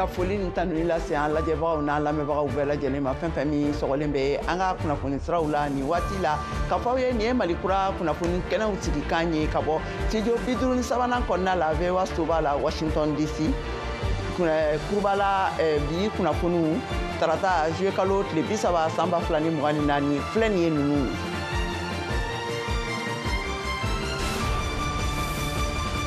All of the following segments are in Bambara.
Ka foli ni tanuni lase an lajɛbagaw n'an lamɛnbagaw bɛɛ lajɛlen ma, fɛn fɛn min sɔgɔlen bɛ an ka kunnafoni siraw la nin waati la, ka fɔ aw ye nin ye Mali Kura kunnafoni kɛnɛw sigikan ye ka bɔ studio 53nan kɔnɔna la, VOA soba la, Washington DC. Kurubala bi kunnafoniw, tarata juillet kalo tile 30 san 2024, filɛ nin ye ninnu.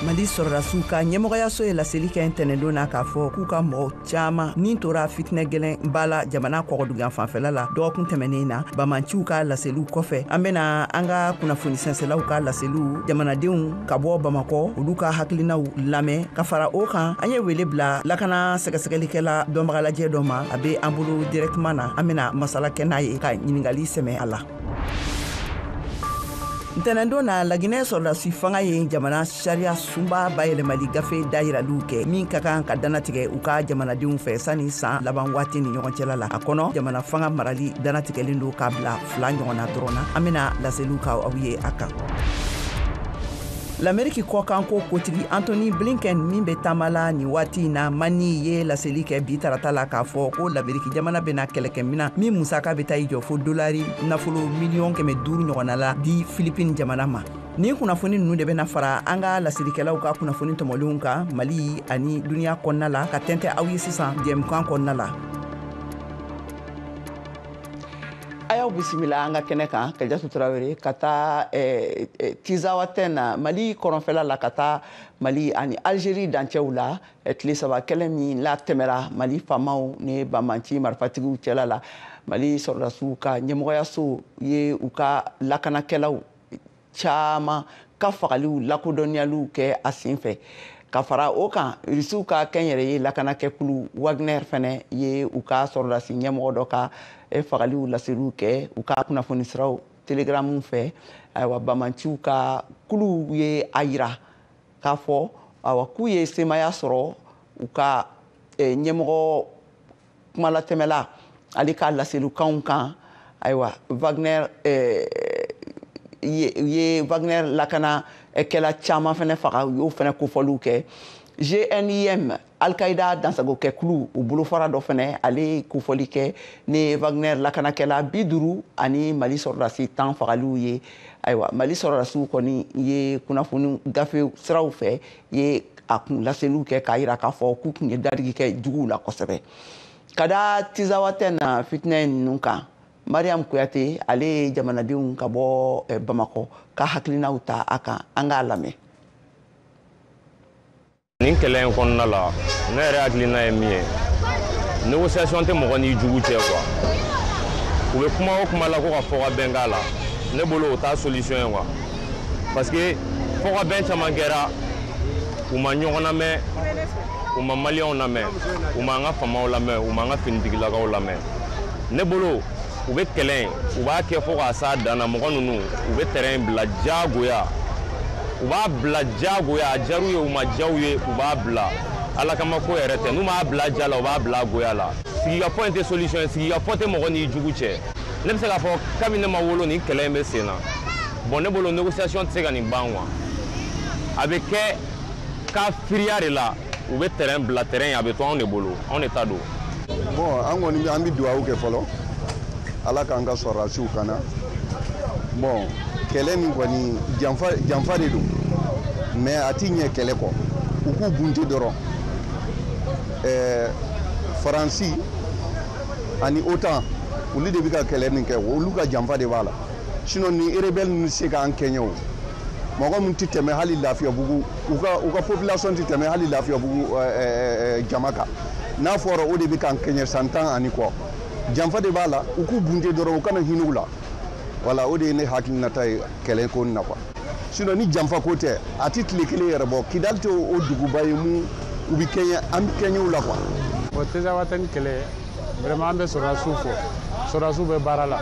Mali sɔrɔdasiw ka ɲɛmɔgɔyaso ye laseli kɛ ntɛnɛndon na k'a fɔ k'u ka mɔgɔw caman nin tora fitinɛ gɛlɛn ba la jamana kɔgɔdugan fanfɛla la dɔgɔkun tɛmɛnen na. Bamanciw ka laseliw kɔfɛ, an bena an ka kunnafoni sɛnsɛlaw ka laseliw, jamanadenw ka bɔ Bamakɔ, olu ka hakilinaw lamɛn. Ka fara o kan, an ye wele bila lakana sɛgɛsɛgɛlikɛla dɔnbagalajɛ dɔ ma, a be an bolo directement na, an bena masala kɛ n'a ye ka ɲiningali sɛmɛ a la. Ntɛnɛndon na, Laginɛ sɔrɔdasi fanga ye jamana sariya sunba bayɛlɛmali gafe dayiraliw kɛ min ka kan ka danatigɛ u ka jamanadenw fɛ sanni san laban waati ni ɲɔgɔn cɛla la. A kɔnɔ, jamana fanga marali danatigɛlen don k'a bila fila ɲɔgɔn na dɔrɔn na. An bena laseliw ka aw ye a kan. Lameriki kɔkanko kotigi Antony Blinken min bɛ taama la nin waati in na Mani, ye laseli kɛ bi tarata la k'a fɔ ko Lameriki jamana bɛna kɛlɛkɛmina min musaka bɛ taa i jɔ fo dolari nafolo miliyɔn 500 ɲɔgɔnna la di Filipine jamana ma. Nin kunnafoni ninnu de bɛna fara an ka laselikɛlaw ka kunnafoni tɔmɔlenw kan Mali ani duniɲa kɔnɔna la, ka tɛntɛ aw ye sisan jɛmukan kɔnɔna la. A y'aw bisimila an ka kɛnɛ kan. Kajatu Tarawele, ka taa Tizawatɛn na, Mali kɔrɔnfɛla la, ka taa Mali ani Algérie dancɛw la, tile 3 kɛlɛ min latɛmɛra Mali faamaw ni banbanci marifatigiw cɛla la, Mali sɔrɔdasiw ka ɲɛmɔgɔyaso ye u ka lakanakɛlaw caman ka fagaliw lakodɔnniyaliw kɛ a sen fɛ. Ka fara o kan, Irisiw ka kɛnyɛrɛye lakanakɛkulu Wagner fɛnɛ ye u ka sɔrɔdasi ɲɛmɔgɔ dɔ ka fagaliw laseliw kɛ u ka kunnafoni siraw Telegram fɛ. Ayiwa, bamanciw ka kuluw ye a yira k'a fɔ awa k'u ye semaya sɔrɔ u ka ɲɛmɔgɔ kumalatɛmɛla ale ka laselikanw kan. Ayiwa, Wagner ye Wagner lakana kɛla caman fɛnɛ faga, u y'o fɛnɛ kofɔliw kɛ. JNIM, Al-Qaïda dansagokɛkulu, u bolofara dɔ fɛnɛ, ale kofɔli kɛ ni Wagner lakanakɛla 50 ani Mali sɔrɔdasi 10 fagaliw ye. Ayiwa, Mali sɔrɔdasiw kɔni ye kunnafoni gafe siraw fɛ ye a kun laseliw kɛ k'a yira k'a fɔ k'u tun ye dadigi kɛ juguw la kosɛbɛ. Ka da Tizawatɛn na fitinɛ ninnu kan, Mariam Kuyate, ale ye jamanadenw ka bɔ Bamakɔ ka hakilinaw ta a kan, an k'a lamɛn. Nin kɛlɛ in kɔnɔna la, ne yɛrɛ hakilina ye min ye, négociation tɛ mɔgɔ n'i jugu cɛ quoi. U bɛ kuma o kuma la ko ka fɔ ka bɛn k'a la, ne bolo o t'a solution ye quoi, parce que fɔ ka bɛn caman kɛra, u ma ɲɔgɔn lamɛn, u ma maliyɛnw lamɛn, u ma an ka faamaw lamɛn, u ma an ka finitigilakaw lamɛn. Ne bolo u bɛ kɛlɛ in, u b'a kɛ fo k'a s'a dan na. Mɔgɔ ninnu, u bɛ terrain bila diyagoya, u b'a bila diyagoya, a diyar'u ye, u ma diya u ye, u b'a bila. Ala kama ko yɛrɛ tɛ, n'u m'a bila ja la, u b'a bila goya la. Sigikafɔ in tɛ solution ye, sigikafɔ tɛ mɔgɔ n'i jugu cɛ. Ne bɛ se k'a fɔ kabini ne ma wolo, nin kɛlɛ in bɛ sen na. Bon, ne bolo négociation tɛ se ka nin ban quoi. A bɛ kɛ kafiriya de la, u bɛ terrain bila, terrain a bɛ to anw de bolo, anw de ta don. Bon, an kɔni an bɛ dugawu kɛ fɔlɔ, Ala k'an ka sɔrɔdasiw kana. Bon, kɛlɛ nin kɔni janfa janfa de don, mais a ti ɲɛ kɛlɛ kɔ, u k'u bunte dɔrɔn. Faransi ani OTAN, olu de bɛ ka kɛlɛ nin kɛ, olu ka janfa de b'a la. Sinon ni rebelle ninnu se k'an kɛɲɛ, o mɔgɔ min tɛ tɛmɛ hali Lafiyabugu, u ka population tɛ tɛmɛ hali Lafiyabugu jama kan, n'a fɔra o de bɛ k'an kɛɲɛ san 10 ani kɔ, janfa de b'a la. U k'u bunte dɔrɔn, u kana hinɛ u la. Wala, o de ye ne hakilinata ye kɛlɛ ko nin na quoi. Sinon ni janfa ko tɛ, a tɛ tile kelen yɛrɛ bɔ. Kidali tɛ o duguba ye mun u bɛ kɛɲɛ, an bɛ kɛɲɛ u la quoi. Bon, Tezawatɛni kɛlɛ, vraiment an bɛ sɔrɔdasiw fo, sɔrɔdasiw bɛ baara la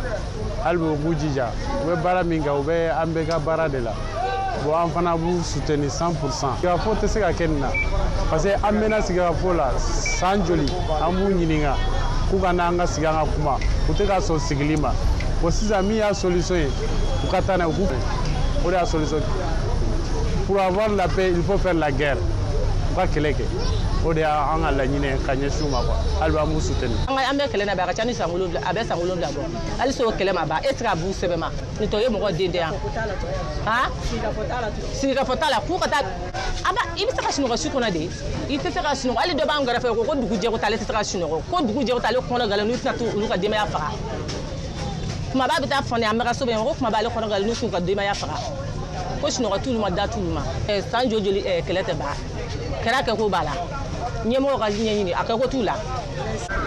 hali bi, u k'u jija, u bɛ baara min kɛ, u bɛ an bɛɛ ka baara de la. Bon, an fana b'u soutenir 100%. Sigikafɔ tɛ se ka kɛ nin na, parce que an mɛnna sigikafɔ la san joli, an b'u ɲininka k'u ka n'an ka sigi an ka kuma, u tɛ ka sɔn sigili ma. Bon, sisan min y'a solution ye, u ka taa n'a ye, u k'u o de y'a solution. Pour avoir la paix, il faut faire la guerre. U ka kɛlɛ kɛ. O de y'an ka laɲini ye ka ɲɛsin u ma quoi. Hali bi an b'u soutenir. An bɛ kɛlɛ na bi, a ka ca ni san 7, a bɛ san 7 bɔ. Halisa o kɛlɛ ma ban, e tɛ se ka b'u sɛbɛn ma. Nin tɔ ye mɔgɔ den tɛ yan. Han? Sigikafɔ t'a la, k'u ka taa. I bɛ se ka sunɔgɔ su kɔnɔ de, i tɛ se ka sunɔgɔ. Hali dɔ b'an kɛrɛfɛ ko dugu jɛ ko taa, ale tɛ se ka sunɔgɔ. Ko dugu jɛ ko taa, ale kɔnɔ galen n'u tɛna t'u olu ka denbaya faga. Kumaba bɛ taa fɔ ne an bɛ ka so bɛ yen ko kumaba ale kɔnɔ galen n'u t'u ka denbaya faga. Ko sunɔgɔ t'olu ma, da t'olu ma. San joli joli kɛlɛ tɛ ban. Kɛra kɛko b'a la. Ɲɛmɔgɔw ka ɲɛɲini a kɛko t'u la.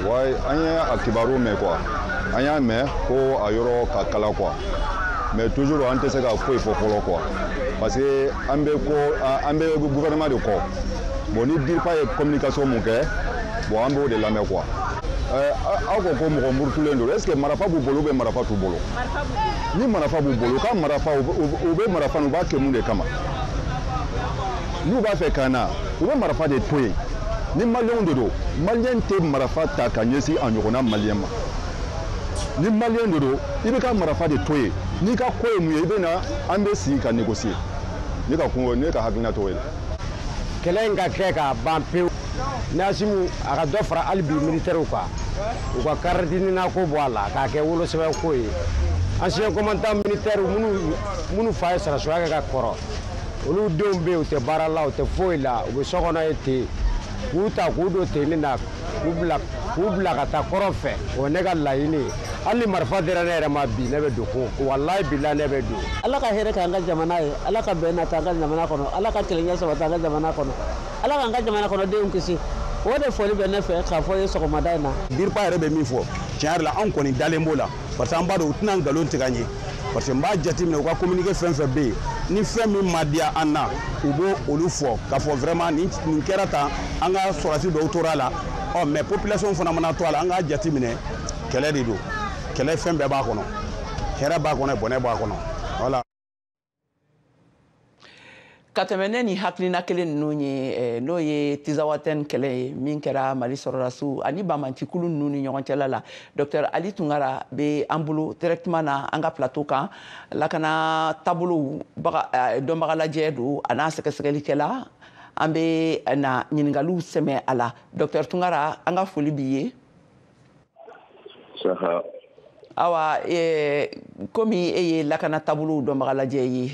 Wayi, an ye a kibaru mɛn quoi. An y'a mɛn ko a yɔrɔ ka kala quoi. Mais toujours an tɛ se ka foyi fɔ fɔlɔ quoi. Parce que an bɛ ko an bɛ gouvernement de kɔ. Bon, ni DIRPA ye communication mun kɛ, bon, an b'o de lamɛn quoi. Aw ko ko mɔgɔ murutulen don, est ce que marifa b'u bolo ou bien marifa t'u bolo? Ni marifa b'u bolo, u ka marifa, u bɛ marifa u b'a kɛ mun de kama? N'u b'a fɛ ka na, u bɛ marifa de to yen. Ni maliyɛnw de don, maliyɛn tɛ marifa ta ka ɲɛsin a ɲɔgɔnna maliyɛn ma. Ni maliyɛn de don, i bɛ ka marifa de to yen. N'i ka ko ye mun ye, i bɛ na, an bɛ sigi ka négocier. Ne ka kun, ne ka hakilina t'o ye. Kɛlɛ in ka kɛ k'a ban pewu. N'Assimi a ka dɔ fara hali bi militaires kan, u ka carte ko bɔ a la k'a kɛ wolosɛbɛn ko ye. Ancien commandant militaire minnu fa ye sɔrɔdasiya kɛ ka kɔrɔ, olu denw bɛ yen, u tɛ baara la, u tɛ foyi la, u bɛ so kɔnɔ yen ten. K'u ta k'u don tenni na, k'u bila ka taa kɔrɔn fɛ, o ye ne ka laɲini ye. Hali ni marifa dira ne yɛrɛ ma bi, ne bɛ don ko walayi bila ne bɛ don. Ala ka hɛrɛ k'an ka jamana ye, Ala ka bɛn nata an ka jamana kɔnɔ, Ala ka kelenya sabati an ka jamana kɔnɔ, Ala k'an ka jamana kɔnɔdenw kisi. O de foli bɛ ne fɛ k'a fɔ ye sɔgɔmada in na. DIRPA yɛrɛ bɛ min fɔ, tiɲɛ yɛrɛ la, anw kɔni dalen b'o la, parce que an b'a dɔn u tɛna nkalon tigɛ an ye, parce que n b'a jateminɛ, u ka communiqué fɛn fɛn bɛ yen, ni fɛn min ma diya an na, u b'o olu fɔ k'a fɔ vraiment nin kɛra tan, an ka sɔrɔdasi dɔw tora a la. Ɔ mais population fana mana to a la, an k'a jateminɛ, kɛlɛ de don, kɛlɛ fɛn bɛɛ b'a kɔnɔ, hɛrɛ b'a kɔnɔ, bɔnɛ b'a kɔnɔ, voilà. Ka tɛmɛ ne ni hakilina kelen ninnu ye, n'o ye Tinzaouatène kɛlɛ ye min kɛra Mali sɔrɔdasiw ani banbaancikulu ninnu ni ɲɔgɔn cɛla la, Docteur Ali Tunkara bɛ an bolo directement na an ka plateau kan. Lakana taabolow dɔnbaga lajɛ don, a n'a sɛgɛsɛgɛlikɛla. An bɛ na ɲininkaliw sɛmɛ a la. Docteur Tunkara, an ka foli b'i ye. Saha. Awa, komi e ye lakana taabolow dɔnbaga lajɛ ye,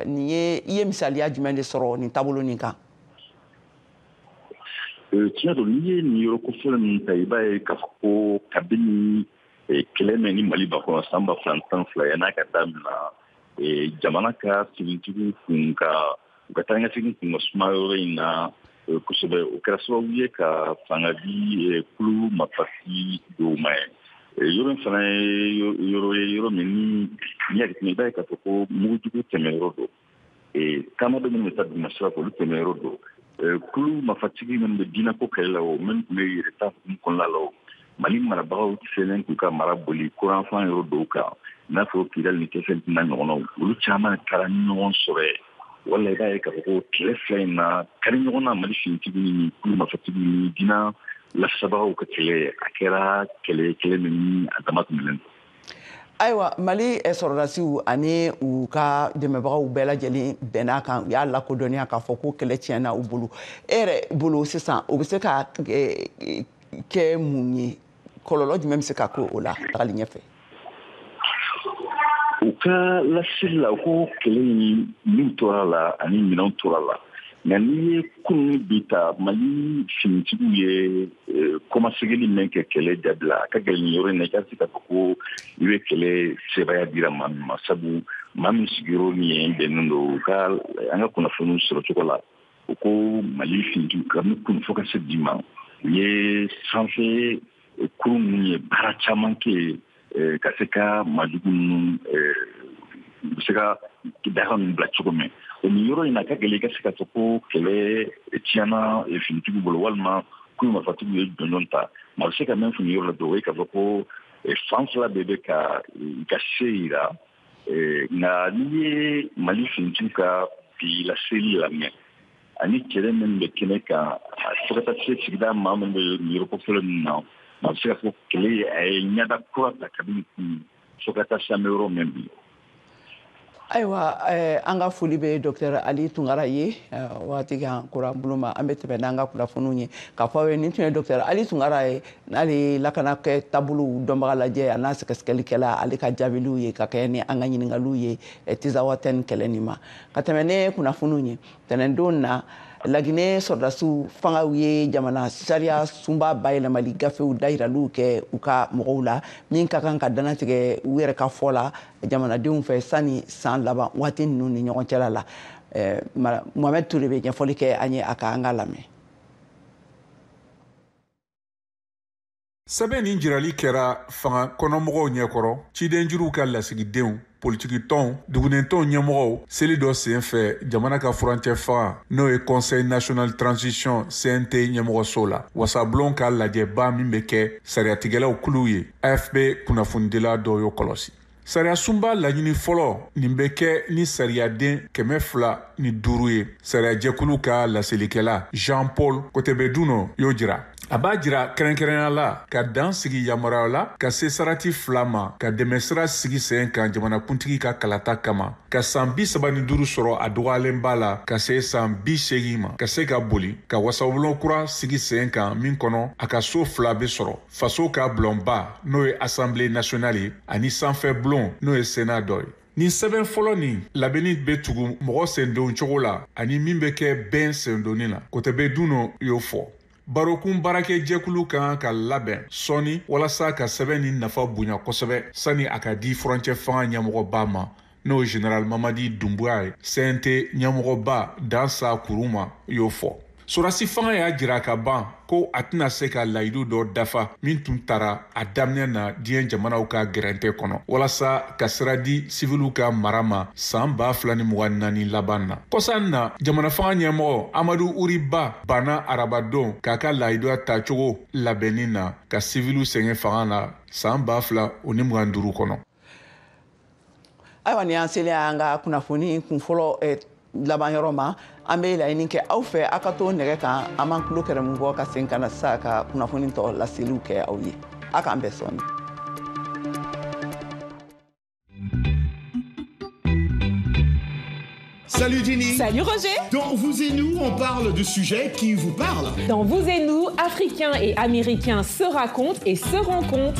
nin ye, i ye misaliya jumɛn de sɔrɔ nin taabolo nin kan? Tiɲɛ don, n'i ye nin yɔrɔ kofɔlɔ min ta, i b'a ye k'a fɔ ko kabini kɛlɛ mɛn ni Mali ba kɔnɔ san 2012, yan'a ka damina, jamana ka finitigiw kun ka u ka taa kun ka suma yɔrɔ in na kosɛbɛ. O kɛra sababu ye ka fanga di kulu marifatigi dɔw ma ye. Yɔrɔ in fana ye yɔrɔ ye, yɔrɔ min ni n'i y'a jateminɛ, i b'a ye k'a fɔ ko mugujugu tɛmɛyɔrɔ don, taama dɔ minnu bɛ taa duguma sira fɛ, olu tɛmɛyɔrɔ don. Kulu marifatigi minnu bɛ diinɛko kɛlɛ la, o minnu tun bɛ yɛrɛta hukumu kɔnɔna la, o Mali marabagaw selen k'u ka mara boli kuranfan yɔrɔ dɔw kan, i n'a fɔ Kidali ni Tɛsɛli n'a ɲɔgɔnnaw, olu caman taara ɲɔgɔn sɔrɔ yen. Wala i b'a ye k'a fɔ ko kɛlɛ fila in na kari ɲɔgɔn na, Mali finitigiw ni kulu marifatigi ni diinɛ lasabagaw ka kɛlɛ, a kɛra kɛlɛ kɛlɛ min ni a dama tɛmɛlen don. Ayiwa, Mali sɔrɔdasiw ani u ka dɛmɛbagaw bɛɛ lajɛlen bɛn'a kan, u y'a lakodɔnniya k'a fɔ ko kɛlɛ tiɲɛna u bolo. E yɛrɛ bolo sisan, o bɛ se ka kɛ mun ye? Kɔlɔlɔ jumɛn bɛ se ka k'o la tagali ɲɛfɛ? U ka laseli la, ko kɛlɛ in min tora la ani minɛnw tora la, nka n'i ye kunun bi ta, Mali finitigiw ye kɔmasegili min kɛ kɛlɛ jaabi la, a ka gɛlɛn nin yɔrɔ in na i ka se k'a fɔ ko i bɛ kɛlɛ sebaaya dira maa min ma, sabu maa min sigiyɔrɔ ni yen bɛnnen don. U ka an ka kunnafoniw sɔrɔ cogo la, u ko Mali finitigiw kabini kunun fo ka se bi ma, u ye sanfɛ kurun minnu ye baara caman kɛ ka se ka maajugu ninnu u bɛ se ka daga ninnu bila cogo min. O nin yɔrɔ in na, a ka gɛlɛn i ka se ka fɔ ko kɛlɛ tiɲɛna finitigiw bolo walima k'u marifatigiw ye jɔnjɔn ta. Maa bɛ se ka min fɔ nin yɔrɔ la dɔrɔn, o ye k'a fɔ ko fan fila bɛɛ bɛ ka i ka se yira. Nka n'i ye Mali finitigiw ka bi laseli lamɛn ani kɛlɛ min bɛ kɛnɛ kan, fo ka taa se sigida maa minnu bɛ nin yɔrɔ kofɔlen ninnu na, maa bɛ se ka fɔ kɛlɛ a ye ɲɛda kura ta kabini kun fo ka taa se an bɛ yɔrɔ min bi. Ayiwa, an ka foli bɛ Docteur Ali Tunkara ye. Waati kan kora bolo ma, an bɛ tɛmɛ n'an ka kunnafoniw ye k'a fɔ aw ye. Nin tun ye Docteur Ali Tunkara ye, n'ale ye lakanakɛ taabolow dɔnbaga lajɛ a n'a sɛgɛsɛgɛlikɛla, ale ka jaabiliw ye ka kɛ ni an ka ɲininkaliw ye Tizawatɛni kɛlɛ nin ma. Ka tɛmɛ ne kunnafoniw ye, tɛnɛndon na, Laginɛ sɔrɔdasiw fangaw ye jamana sariya sunba bayɛlɛmali gafew dayiraliw kɛ u ka mɔgɔw la, min ka kan ka dannatigɛ u yɛrɛ ka fɔ la jamanadenw fɛ sani san laban waati ninnu ni ɲɔgɔn cɛla la. Mohamed Touré bɛ ɲɛfɔli kɛ an ye a ka, an ka lamɛn. Sɛbɛn nin jirali kɛra fanga kɔnɔmɔgɔw ɲɛkɔrɔ, cidenjuruw ka lasigidenw, politikitɔnw, dugunentɔnw ɲɛmɔgɔw, seli dɔ sen fɛ jamana ka furancɛ fanga, n'o ye Conseil national transition CNT ɲɛmɔgɔso la, wasabulon ka lajɛba min bɛ kɛ sariyatigɛlaw kuluw ye. AFP kunnafonidila dɔw y'o kɔlɔsi. Sariya sunba laɲini fɔlɔ nin bɛ kɛ ni sariyaden 205 ye. Sariyajɛkulu ka laselikɛla Jean Paul Kotebeduno y'o jira. A b'a jira kɛrɛnkɛrɛnya la ka dan sigi yamaruya la ka se sarati 2 ma, ka dɛmɛsira sigi sen kan jamanakuntigi ka kalata kama, ka san 35 sɔrɔ a dɔgɔyalenba la ka se san 80 ma, ka se ka boli, ka wasabulon kura sigi sen kan min kɔnɔ a ka so 2 bɛ sɔrɔ, faso ka bulonba n'o ye Assemblée nationale ye, ani sanfɛ bulon n'o ye Sénat dɔ ye. Nin sɛbɛn fɔlɔ nin labɛnni bɛ tugu mɔgɔ sendon cogo la ani min bɛ kɛ bɛn sendonni la, Kotebeduno y'o fɔ. Barokun baarakɛjɛkulu kan ka labɛn sɔɔni walasa ka sɛbɛn nin nafa bonya kosɛbɛ sani a ka di furancɛ fanga ɲɛmɔgɔba ma, n'o ye Général Mamadi Doumbouya ye. CNT ɲɛmɔgɔba Dansa Kuruma y'o fɔ. Sɔrɔdasi fanga y'a jira ka ban ko a tɛna se ka layidu dɔ dafa min tun tara a daminɛ na diɲɛ jamanaw ka gɛrɛntɛ kɔnɔ walasa ka sira di siviliw ka mara ma san 2024 laban na. Kɔsa na, jamana fanga ɲɛmɔgɔ Amadu Uriba banna arabadon k'a ka layiduya tacogo labɛnni na ka siviliw sɛgɛn fanga la san 2025 kɔnɔ. Ayiwa, ni an selen an ka kunnafoni kunfɔlɔ laban yɔrɔ ma, an bɛ laɲini kɛ aw fɛ aw ka to nɛgɛ kan. An b'an tulo kɛrɛmu bɔ ka segin ka na sisan ka kunnafoni tɔ laseliw kɛ aw ye. A k'an bɛn sɔɔni. Salut Jenny. Salut Roger. Dans Vous et nous, on parle de sujets qui vous parlent. Dans Vous et nous, Africains et Américains se racontent et se rencontrent.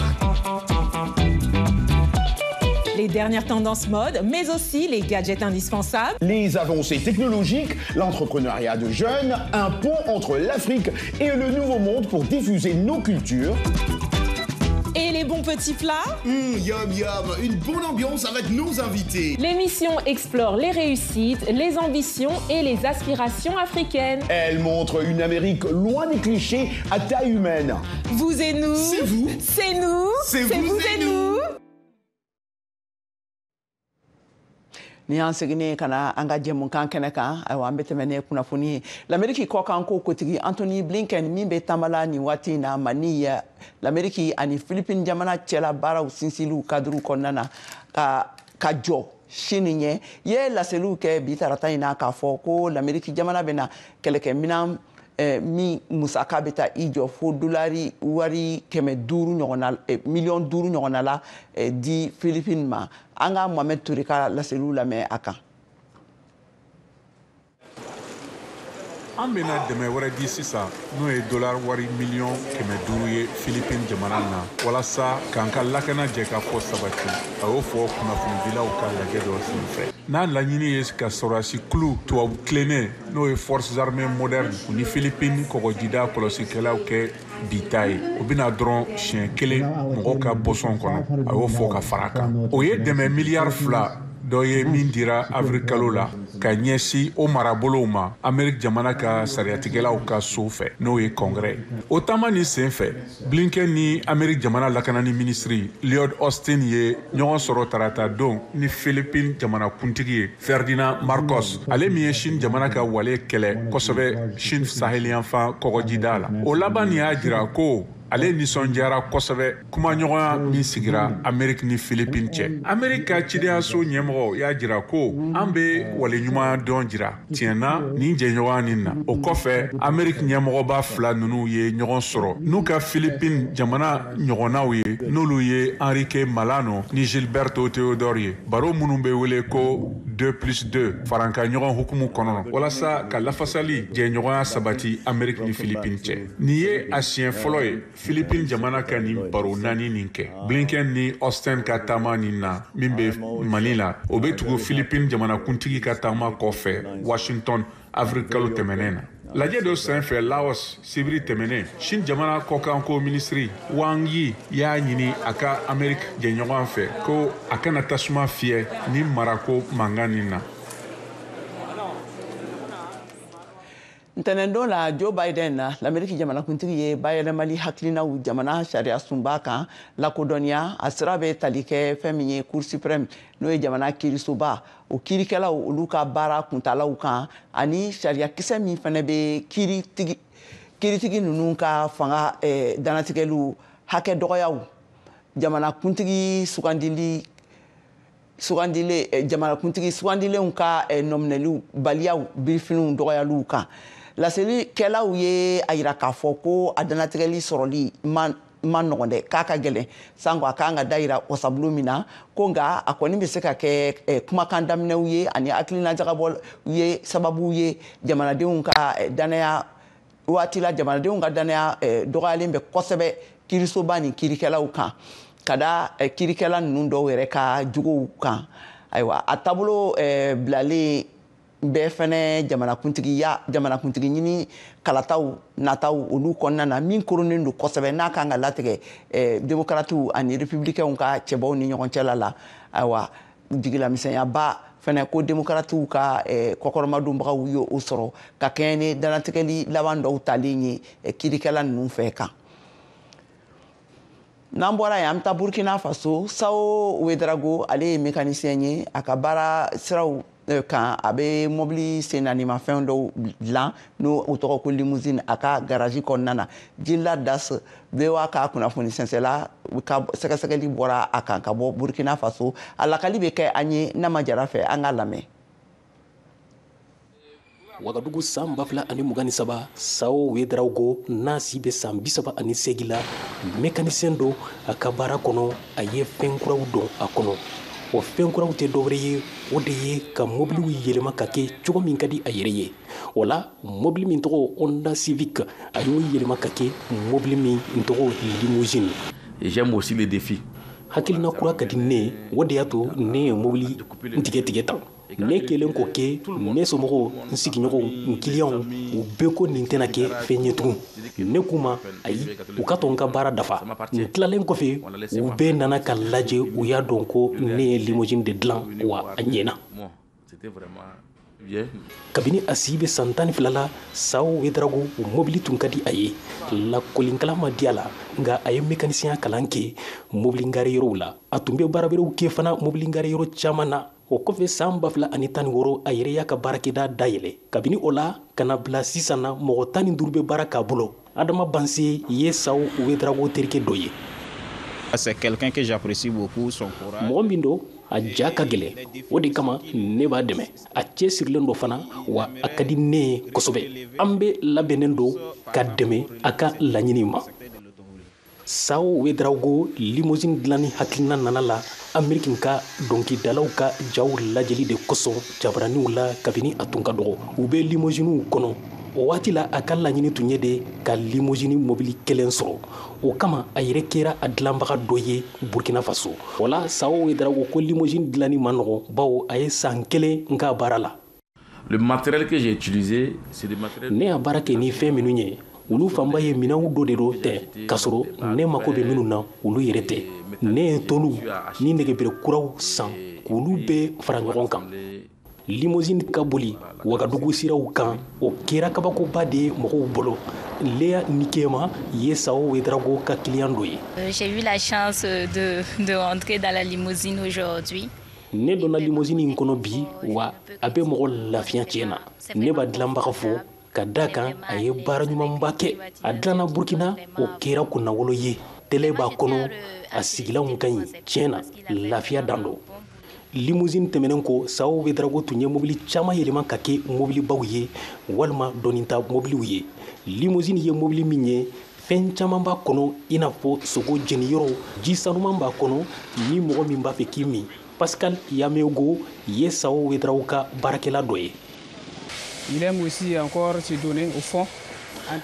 Les dernières tendances mode, mais aussi les gadgets indispensables. Les avancées technologiques, l'entrepreneuriat de jeunes, un pont entre l'Afrique et le Nouveau Monde pour diffuser nos cultures. Et les bons petits plats. Yum yum, une bonne ambiance avec nos invités. L'émission explore les réussites, les ambitions et les aspirations africaines. Elle montre une Amérique loin des clichés à taille humaine. Vous et nous. C'est vous. C'est nous. C'est vous et nous. Ni y'an seginnen ka na an ka jɛmukan kɛnɛ kan, ayiwa, an bɛ tɛmɛ ni kunnafoni ye. Lameriki kɔkan ko kotigi Antony Blinken min bɛ taama nin waati in na Mali, Lameriki ani Philippines jamana cɛla baaraw sinsinliw kadiriw kɔnɔna na ka jɔ sini ɲɛ, ye laseliw kɛ bi tarata in na k'a fɔ ko Lameriki jamana bɛna kɛlɛkɛminɛn min musaka bɛ taa i jɔ fo dolari wari 500 ɲɔgɔnna, 5 miliyɔn ɲɔgɔnna la di Philippines ma. An ka Mohamed Touré ka laseliw lamɛn a kan. An bɛna dɛmɛ wɛrɛ di sisan, n'o ye dolari wari 500 miliyɔn ye Philippines jamana na, walasa k'an ka lakana jɛ ka fɔ sabati, a y'o fɔ kunnafonidilaw ka lajɛ dɔ senfɛ, n'a laɲini ye ka sɔrɔdasi kulu tubabu tilennen, n'o ye forces armées modernes, u ni Philippines kɔgɔjida kɔlɔsikɛlaw kɛ bi ta ye. O bɛna dɔrɔn siɲɛ kelen mɔgɔw ka bɔsɔn kɔnɔ, a y'o fɔ ka fara a kan. O ye dɛmɛ 2 miliyari dɔ ye min dira avril kalo la ka ɲɛsin o marabolow ma Ameriki jamana ka sariyatigɛlaw ka so fɛ, n'o ye Congrès. O taama nin sen fɛ, Blinken ni Ameriki jamana lakanani minisiri Lloyd Austin ye ɲɔgɔn sɔrɔ tarata don ni Philippines jamana kuntigi ye Ferdinand Marcos, ale min ye Chine jamana ka wale kɛlɛ kosɛbɛ Chine saheliyanfan kɔgɔjida la. O laban nin y'a jira ko Ale nisɔndiyara kosɛbɛ kumaɲɔgɔnya min sigira Ameriki ni Philippines cɛ. Ameriki ka cidenyaso ɲɛmɔgɔ y'a jira ko an bɛ waleɲuman dɔn jira tiɲɛ na nin jɛɲɔgɔnya nin na. O kɔfɛ, Ameriki ɲɛmɔgɔba fila ninnu ye ɲɔgɔn sɔrɔ n'u ka Philippines jamana ɲɔgɔnnaw ye, n'olu ye Enrique Malano ni Gilberto Teodoro ye. Baro minnu bɛ wele ko 2+2 farankan ɲɔgɔn hukumu kɔnɔ walasa ka lafasali jɛɲɔgɔnya sabati Ameriki ni Philippines cɛ. Nin ye a siɲɛ fɔlɔ ye Philippines jamana ka nin baro naani nin kɛ. Blinken ni Austin ka taama nin na min bɛ Mali la, o bɛ tugu Philippines jamanakuntigi ka taama kɔfɛ Washington avril kalo tɛmɛnen na. Lajɛ dɔ senfɛ Laos sibiri tɛmɛnen, Chine jamana kɔkanko minisiri Wang Yi y'a ɲini a ka Ameriki jɛɲɔgɔn fɛ ko a kana tasuma fiyɛ ni marako mankan nin na. Ntɛnɛndon la, Joe Biden na, l'Amérique jamanakuntigi ye bayɛlɛmali hakilinaw jamana sariya sunba kan lakodɔnniya. A sira bɛ tali kɛ fɛn min ye Cour suprême, n'o ye jamana kiirisoba, o kiirikɛlaw olu ka baara kuntalaw kan, ani sariyakisɛ min fana bɛ kiiritigi ninnu ka fanga dannatigɛliw hakɛ dɔgɔyaw, jamanakuntigi sugandili jamanakuntigi sugandilenw ka nɔminɛliw baliyaw birifiniw dɔgɔyaliw kan. Laselikɛlaw ye a yira k'a fɔ ko a dannatigɛli sɔrɔli man nɔgɔn dɛ, k'a ka gɛlɛn, sango a kan ka da yira wasabulon min na, ko nka a kɔni bɛ se ka kɛ kumakan daminɛw ye ani hakilinajagabɔ ye sababu ye jamanadenw ka danaya waati la. Jamanadenw ka danaya dɔgɔyalen bɛ kosɛbɛ kiirisoba ni kiirikɛlaw kan, ka da kiirikɛla ninnu dɔw yɛrɛ ka jogow kan. Ayiwa, a taabolo bilalen bɛɛ fɛnɛ jamanakuntigi ɲini kalataw nataw olu kɔnɔna na, min koronnen don kosɛbɛ n'a kan ka latigɛ démocrates ani républicains ka cɛbaw ni ɲɔgɔn cɛla la. Ayiwa, jigilamisɛnyaba fɛnɛ ko démocrates ka kɔkɔrɔmadonbagaw ye o sɔrɔ ka kɛɲɛ ni dannatigɛli laban dɔw talen ye kiirikɛla ninnu fɛ kan. N'an bɔra yen, an bɛ taa Burkina Faso. Sao Ouedraogo, ale ye mécanicien ye. A ka baara siraw kan, a bɛ mobili sennaanimafɛn dɔw dilan n'o o tɔgɔ ko limousine a ka garage kɔnɔna na. Jila Das VOA ka kunnafoni sɛnsɛla ka sɛgɛsɛgɛli bɔra a kan ka bɔ Burkina Faso. A lakali bɛ kɛ an ye Nama Jara fɛ, an k'a lamɛn. Wagadugu san 2023, Sao Ouedraogo n'a si bɛ san 38 la, mécanicien don. A ka baara kɔnɔ, a ye fɛn kuraw don a kɔnɔ. O fɛn kuraw tɛ dɔwɛrɛ ye, o de ye ka mobiliw yɛlɛma ka kɛ cogo min ka di a yɛrɛ ye. O la, mobili min tɔgɔ Honda Civic, a y'o yɛlɛma ka kɛ mobili min tɔgɔ limousine. J'aime aussi les défis. Hakilina kura ka di ne ye, o de y'a to ne ye mobili tigɛ tigɛ tan. Ne kɛlen k'o kɛ, ne somɔgɔw, n sigiɲɔgɔnw, n kiliyanw, u bɛɛ ko nin tɛna kɛ fɛn ye tugun. Ne k'u ma ayi, u ka to n ka baara dafa. N tilalen kɔfɛ, u bɛɛ nana ka lajɛ, u y'a dɔn ko ne ye limousine de dilan, wa a ɲɛna. Kabini a si bɛ san 12 la, Sao Ouedraogo, o mobili tun ka di a ye. Lakɔlikalan ma di a la, nka a ye mécanicien kalan kɛ mobili gare yɔrɔw la. A tun bɛ baara wɛrɛw kɛ fana mobili gare yɔrɔ caman na. O kɔfɛ, san 2016, a yɛrɛ y'a ka baarakɛda dayɛlɛ. Kabini o la ka na bila sisan na, mɔgɔ 15 bɛ baara k'a bolo. Adama Banse ye Sao Ouedraogo terikɛ dɔ ye. C'est quelqu'un que j'apprécie beaucoup, son courage. Mɔgɔ min don, a ja ka gɛlɛn, o de kama ne b'a dɛmɛ. A cɛsirilen don fana, wa a ka di ne ye kosɛbɛ. An bɛ labɛnnen don ka dɛmɛ a ka laɲini ma. Sao Ouedraogo limousine dilanni hakilina nana la Ameriki ka dɔnkilidalaw ka jaw lajɛli de kosɔn jabaraniw la kabini a tun ka dɔgɔ. U bɛ limousiniw kɔnɔ. O waati la, a ka laɲini tun ye de ka limousine mobili kelen sɔrɔ. O kama, a yɛrɛ kɛra a dilanbaga dɔ ye Burkina Faso. O la, Sao Ouedraogo ko limousine dilanni man nɔgɔn, bawo a ye san 1 n ka baara la. Le matériel que j'ai utilisé, c'est des matériels. Ne y'a baara kɛ ni fɛn minnu ye, olu fanba ye minɛnw dɔ de don tɛ, k'a sɔrɔ ne mako bɛ minnu na, olu yɛrɛ tɛ. Ne ye toluw ni nɛgɛbere kuraw san k'olu bɛɛ fara ɲɔgɔn kan. Limousine ka boli Wagadugu siraw kan, o kɛra kabakoba de ye mɔgɔw bolo. Léa Nikema ye Sao Ouedraogo ka client dɔ ye. J'ai eu la chance de rentrer dans la limousine aujourd'hui. Ne donna limousine in kɔnɔ bi, wa a bɛ mɔgɔ lafiya tiɲɛ na. Ne b'a dilanbaga fo Ka da kan a ye baara ɲumanba kɛ. A dilanna Burkina, o kɛra kunnawolo ye. Télé b'a kɔnɔ, a sigilanw ka ɲi. Tiɲɛ na, lafiya dan don. Limousine tɛmɛnen kɔ, Sao Ouédraogo tun ye mobili caman yɛlɛma ka kɛ mobilibaw ye walima dɔnnita mobiliw ye. Limousine ye mobili min ye, fɛn caman b'a kɔnɔ, i n'a fɔ sogo jeniyɔrɔ, ji sanuman b'a kɔnɔ ni mɔgɔ min b'a fɛ k'i min. Pascal Yameogo ye Sao Ouédraogo ka baarakɛla dɔ ye. Il aime aussi encore se donner au fond.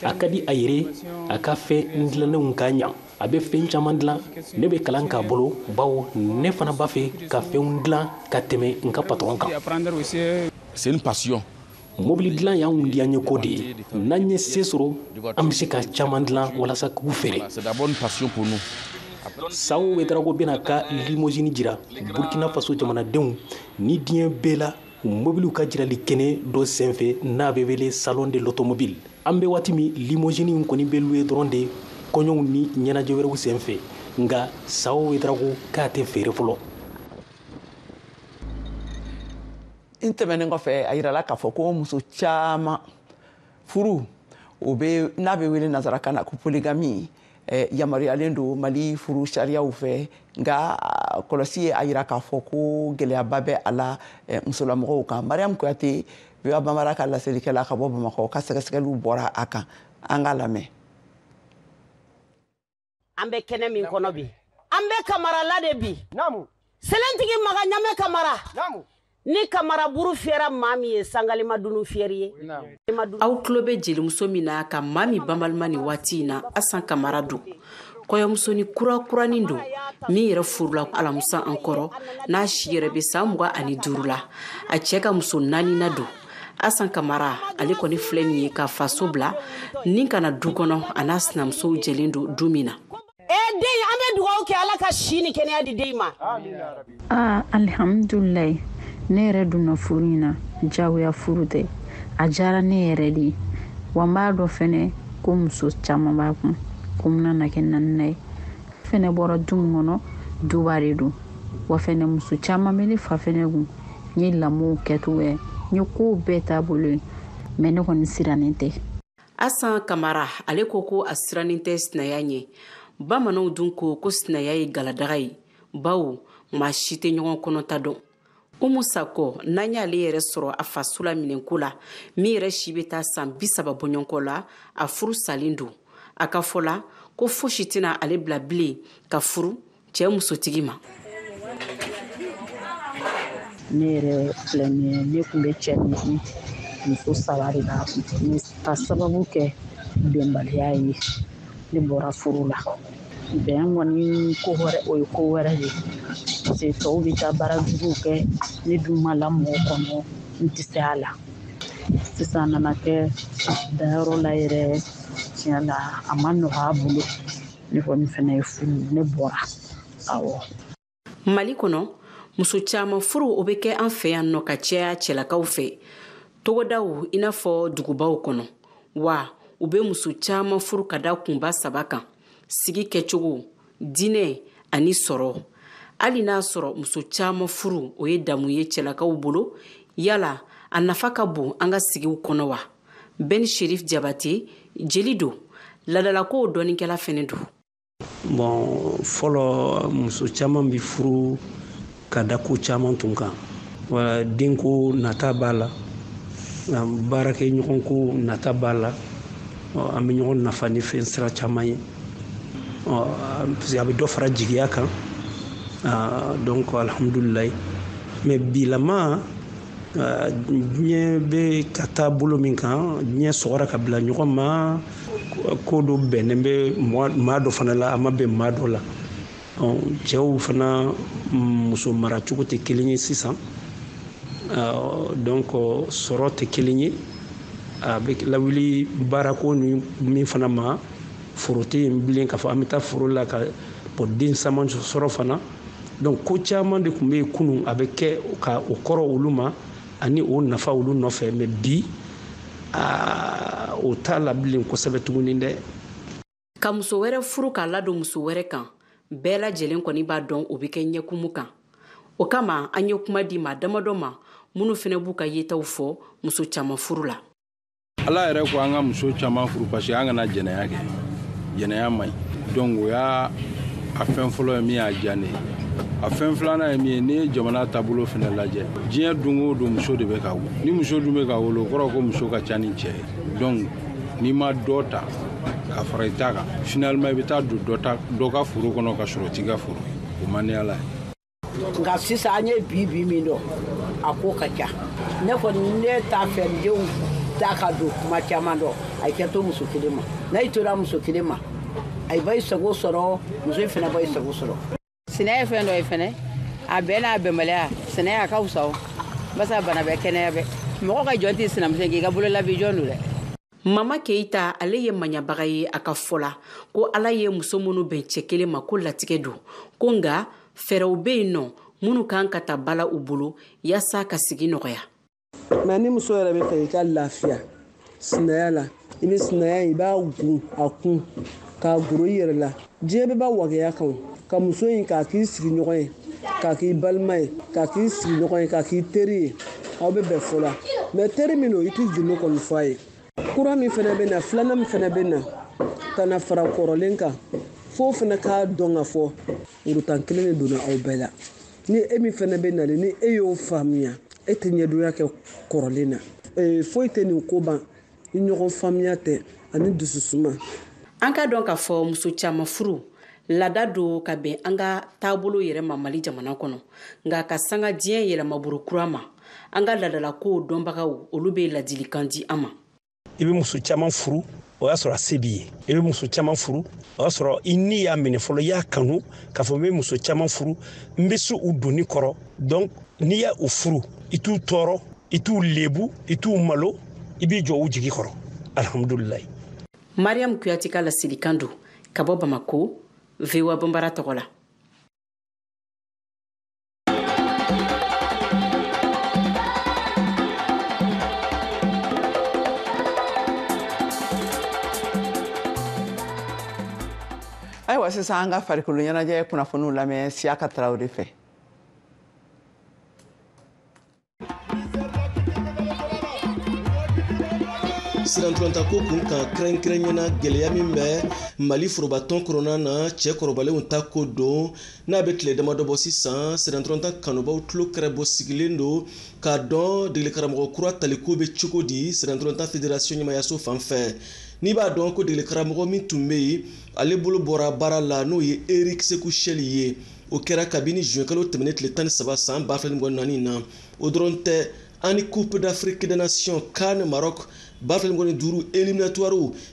A ka di a yɛrɛ a ka fɛn dilannenw ka ɲa. A bɛ fɛn caman dilan. Ne bɛ kalan k'a bolo, bawo ne fana b'a fɛ ka fɛnw dilan ka tɛmɛ n ka patɔrɔn kan. C'est une passion. Mobili dilan y'anw diyaɲɛ ko de ye. N'an ye se sɔrɔ, an bɛ se ka caman dilan walasa k'u feere. C'est d'abord une passion pour nous. Sao Ouédraogo bɛna ka limousine jira Burkina Faso jamanadenw ni diɲɛ bɛɛ la mobiliw ka jirali kɛnɛ dɔ senfɛ n'a bɛ wele Salon de l'automobile. An bɛ waati min, limousine in kɔni bɛ louer dɔrɔn de kɔɲɔw ni ɲɛnajɛ wɛrɛw senfɛ, nka Sao Ouédraogo k'a tɛ feere fɔlɔ. N tɛmɛnen kɔfɛ, a yirala k'a fɔ ko muso caman furu o bɛ n'a bɛ wele nanzarakan na ko polygamie yamaruyalen don Mali furu sariyaw fɛ, nka kɔlɔsi ye a yira k'a fɔ ko gɛlɛyaba bɛ a la musolamɔgɔw kan. Mariam Kuyate, VOA Bambara ka laselikɛla ka bɔ Bamakɔ, ka sɛgɛsɛgɛliw bɔra a kan, an k'a lamɛn. An bɛ kɛnɛ min kɔnɔ bi, an bɛ Kamara la de bi. Selentigi Maga Ɲamɛ Kamara. Ni Kamara buru fiyɛra maa min ye, sangalima dunu fiyɛri ye. Aw tulo bɛ jelimuso min na ka maa min banbalima nin waati in na, Asan Kamara don. Kɔɲɔmusonin kura kuranin don min yɛrɛ furula alamusa an kɔrɔ, n'a si yɛrɛ bɛ san 25 la. A cɛ ka muso 4 na don. Asan Kamara ale kɔni filɛ nin ye ka faso bila ni ka na du kɔnɔ, a n'a sinamusow jɛlen don du min na. Den, an bɛ dugawu kɛ Ala ka si ni kɛnɛya di den ma. Aa, alihamudulilayi, ne yɛrɛ donna furu in na, jagoya furu tɛ. A diyara ne yɛrɛ de ye, wa n b'a dɔn fɛnɛ ko muso caman b'a kun, ko n bɛna kɛ naaninan ye. Fɛnɛ bɔra du min kɔnɔ, duba de don, wa fɛnɛ muso caman bɛ ne fa fɛnɛ kun. N ye lamɔw kɛcogo ye, n ye kow bɛɛ taabolo ye, mɛ ne kɔni sirannen tɛ. Asan Kamara ale ko ko a sirannen tɛ sinaya ɲɛ. Bamananw dun ko ko sinaya ye galadaga ye, bawo maa si tɛ ɲɔgɔn kɔnɔta dɔn. Umu Sakɔ, n'an y'ale yɛrɛ sɔrɔ a faso la minɛnko la, min yɛrɛ si bɛ taa san 30 bɔɲɔgɔnko la, a furu salen don. A ka fɔ la ko fosi tɛna ale bila bilen ka furu cɛ musotigi ma. Ne yɛrɛ filɛ nin ye, ne tun bɛ cɛ min kun, muso 3 de b'a kun. Ka sababu kɛ bɛnbaliya ye, ne bɔra furu la. Bɛn kɔni ko wɛrɛ, o ye ko wɛrɛ de ye. Parce que tɔw bɛ taa baara juguw kɛ, ne dun ma lamɔ o kɔnɔ, n tɛ se a la. Sisan nana kɛ dayɔrɔ la yɛrɛ, tiɲɛ la a ma nɔgɔ a bolo. Ne kɔni fɛnɛ ye furu, ne bɔra. Awɔ. Mali kɔnɔ, muso caman furu o bɛ kɛ an fɛ yan nɔ ka caya cɛlakaw fɛ, togodaw i n'a fɔ dugubaw kɔnɔ. Wa u bɛ muso caman furu ka da kunba 3 kan: sigi kɛcogo, diinɛ ani sɔrɔ. Hali n'a sɔrɔ muso caman furu o ye damu ye cɛlakaw bolo, yala a nafa ka bon an ka sigiw kɔnɔ wa? Ben Sherif Jabate jeli don, ladalakow dɔnnikɛla fɛnɛ don. Bon, fɔlɔ muso caman bɛ furu ka da ko caman tun kan. Wala denko nata b'a la, baarakɛɲɔgɔnko nata b'a la, an bɛ ɲɔgɔn nafa ni fɛn sira caman ye. Parce que a bɛ dɔ fara jigiya kan. Donc alhamdulilayi. Mais bilama, diɲɛ bɛ ka taa bolo min kan, diɲɛ sɔgɔra ka bila ɲɔgɔn ma, ko dɔ bɛnnen bɛ maa dɔ fana la, a ma bɛn maa dɔ la. Cɛw fana muso maracogo tɛ kelen ye sisan. Donc sɔrɔ tɛ kelen ye. A bɛ lawuli baarako ni min fana ma, foro tɛ yen bilen k'a fɔ an bɛ taa foro la ka bɔ den caman sɔrɔ fana. Donc ko caman de tun bɛ yen kunun, a bɛ kɛ ka o kɔrɔ olu ma ani o nafa olu nɔfɛ. Mais bi, o t'a la bilen kosɛbɛ tuguni dɛ. Ka muso wɛrɛ furu k'a ladon muso wɛrɛ kan, bɛɛ lajɛlen kɔni b'a dɔn o bɛ kɛ ɲɛkumu kan. O kama an ye kuma di maa damadɔ ma minnu fana b'u ka yetaw fɔ muso caman furu la. Ala yɛrɛ ko an ka muso caman furu parce que an kana jɛnɛya kɛ, jɛnɛya man ɲi. Donc o y'a a fɛn fɔlɔ ye min y'a diya ne ye. A fɛn filanan ye min ye, n'i ye jamana taabolo fana lajɛ, diɲɛ don o don muso de bɛ ka wolo. Ni muso dun bɛ ka wolo, o kɔrɔ ko muso ka ca ni cɛ ye. Donc n'i ma dɔ ta ka fara i ta kan, finalement i bɛ taa don dɔ ka foro kɔnɔ ka sɔrɔ t'i ka foro ye. O man di Ala ye. Nka sisan an ye bi min dɔn, a ko ka ca. Ne kɔni ne t'a fɛ n denw ta ka don kuma caman dɔn, a ye kɛ to muso kelen ma. N'a y'i tora muso kelen ma, a b'a sago sɔrɔ, muso in fana b'a sago sɔrɔ. Sinɛ ye fɛn dɔ ye fɛnɛ, a bɛɛ n'a bɛnbaliya, sinɛ a ka fisa o, barisa bana bɛ kɛnɛya bɛɛ. Mɔgɔ ka jɔn tɛ sinamuso ye k'i ka bolola bi jɔn don dɛ. Mama Keita ale ye maɲabaga ye a ka fɔ la ko Ala ye muso minnu bɛn cɛ kelen ma ko latigɛ don, ko nka fɛɛrɛw bɛ yen nɔ minnu kan ka ta bala u bolo yaasa ka sigi nɔgɔya. Mɛ ni muso yɛrɛ bɛ fɛ i ka lafiya sinaya la, i bɛ sinaya i b'a gun a kun k'a goro i yɛrɛ la. Diɲɛ bɛɛ b'a wagaya kan ka muso in k'a k'i sigiɲɔgɔn ye, k'a k'i balima ye, k'a k'i sigiɲɔgɔn ye, k'a k'i teri ye, aw bɛ bɛn fɔ la. Mɛ teri min don, i t'i gindo kɔni fɔ a ye. Kura min fana bɛ na, filanan min fana bɛ na ka na fara kɔrɔlen kan, f'o fana k'a dɔn ka fɔ worotan kelen de donna aw bɛɛ la. Ni e min fana bɛ nalen, ni e y'o faamuya, e tɛ ɲɛdonya kɛ kɔrɔlen na. Foyi tɛ nin ko ban ni ɲɔgɔn faamuya tɛ ani dususuma. An ka dɔn k'a fɔ muso caman furu laada don ka bɛn an ka taabolo yɛrɛ ma Mali jamana kɔnɔ, nka ka sanga diɲɛ yɛlɛmabolo kura ma, an ka laadalakow dɔnbagaw olu bɛ ladilikan di an ma. I bɛ muso caman furu, o y'a sɔrɔ a se b'i ye. I bɛ muso caman furu, o y'a sɔrɔ i ni y'a minɛ fɔlɔ, i y'a kanu k'a fɔ n bɛ muso caman furu, n bɛ se u donni kɔrɔ. Donc n'i y'a u furu, i t'u tɔɔrɔ, i t'u lebu, i t'u malo, i b'i jɔ u jigi kɔrɔ. Alhamdulilayi. Mariam Kuyate ka laselikan don ka bɔ Bamako, VOA Banbara tɔgɔ la. Ayiwa sisan an ka farikolo ɲɛnajɛ kunnafoniw lamɛn Siyaka Tarawele fɛ. Sirantulantako kun kan kɛrɛnkɛrɛnyana gɛlɛya min bɛ Mali forobatɔn kɔnɔna na, cɛ kɔrɔbalenw ta ko don n'a bɛ tile damadɔ bɔ sisan. Sirantulanta kanubaw tulo kɛrɛbɔ sigilen don k'a dɔn degelikaramɔgɔ kura taliko bɛ cogo di sirantulanta fédération ɲɛmayaso fan fɛ. N'i b'a dɔn ko degelikaramɔgɔ min tun bɛ yen, ale bolo bɔra baara la, n'o ye Eric Sekou Chelle ye. O kɛra kabini juin kalo tɛmɛnen tile 13 san 2024 na. O dɔrɔn tɛ, ani Coupe d'Afrique des Nations CAN Maroc 2025 éliminatoire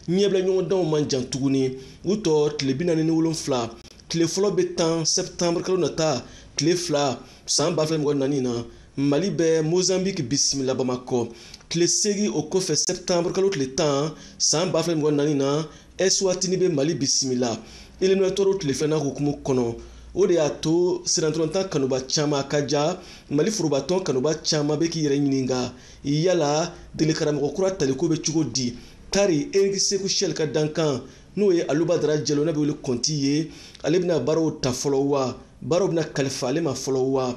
ɲɛbila ɲɔgɔndanw man jan tuguni. U tɔ tile 47, tile fɔlɔ bɛ tan septembre kalo nata tile 2 san 2024 na. Mali bɛ Mozambique bisimila Bamakɔ. Tile 8 o kɔfɛ septembre kalo tile 10 san 2024 na, Eswatini bɛ Mali bisimila éliminatoire tile 2nan hukumu kɔnɔ. O de y'a to sirantulanta kanuba caman ka ja Mali forobatɔn kanuba caman bɛ k'i yɛrɛ ɲininka yala degelikaramɔgɔ kura taliko bɛ cogo di. Tari Eric Sekou Chelle ka dankan, n'o ye Aluba Dara Jalo n'a bɛ wele Kɔnti ye, ale bɛna baaraw ta fɔlɔ wa, baaraw bɛna kalifa ale ma fɔlɔ wa?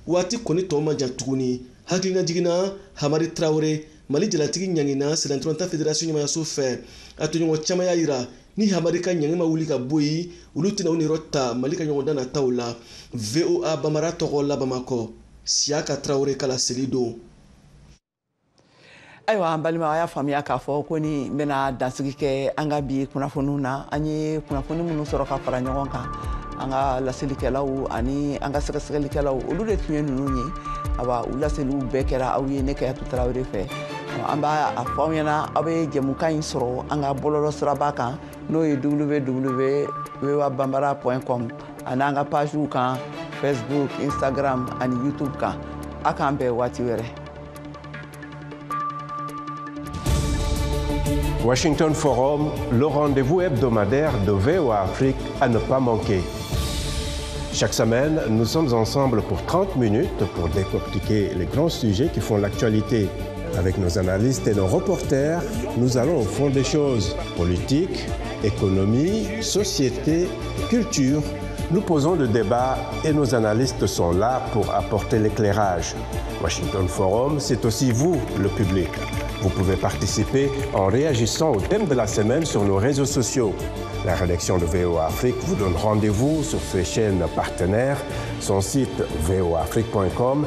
Waati kɔni tɔ man jan tuguni. Hakilina jiginna Hamari Tarawele, Mali jalatigi ɲangina sirantulanta fédération ɲɛmayaso fɛ. A tɔɲɔgɔn caman y'a yira ni Hamari ka ɲangi ma wuli ka bɔ yen, olu tɛna u niyɔrɔ ta Mali ka ɲɔgɔndan nataw la. VOA Bamara tɔgɔ la Bamakɔ, Siyaka Tarawele ka laseli don. Ayiwa an balima, a y'a faamuya k'a fɔ ko ni bɛna dansigi kɛ an ka bi kunnafoniw na. An ye kunnafoni minnu sɔrɔ ka fara ɲɔgɔn kan, an ka laselikɛlaw ani an ka sɛgɛsɛgɛlikɛlaw, olu de tun ye ninnu ye. Awa u laseliw bɛɛ kɛra aw ye ne Kayatu Tarawele fɛ. An b'a fɔ aw ɲɛna, aw bɛ jɛmukan in sɔrɔ an ka bɔlɔlɔ siraba kan, n'o ye www.voabambara.com, ani an ka pagew kan Facebook, Instagram ani YouTube kan. A k'an bɛn waati wɛrɛ. Washington Forum, le rendez-vous hebdomadaire de VOA Afrique à ne pas manquer. Chaque semaine, nous sommes ensemble pour 30 minutes pour décortiquer les grands sujets qui font l'actualité. Avec nos analystes et nos reporters, nous allons au fond des choses. Politique, économie, société, culture. Nous posons le débat et nos analystes sont là pour apporter l'éclairage. Washington Forum, c'est aussi vous, le public. Vous pouvez participer en réagissant au thème de la semaine sur nos réseaux sociaux. La rédaction de VOA Afrique vous donne rendez-vous sur ses chaînes partenaires, son site voaafrique.com.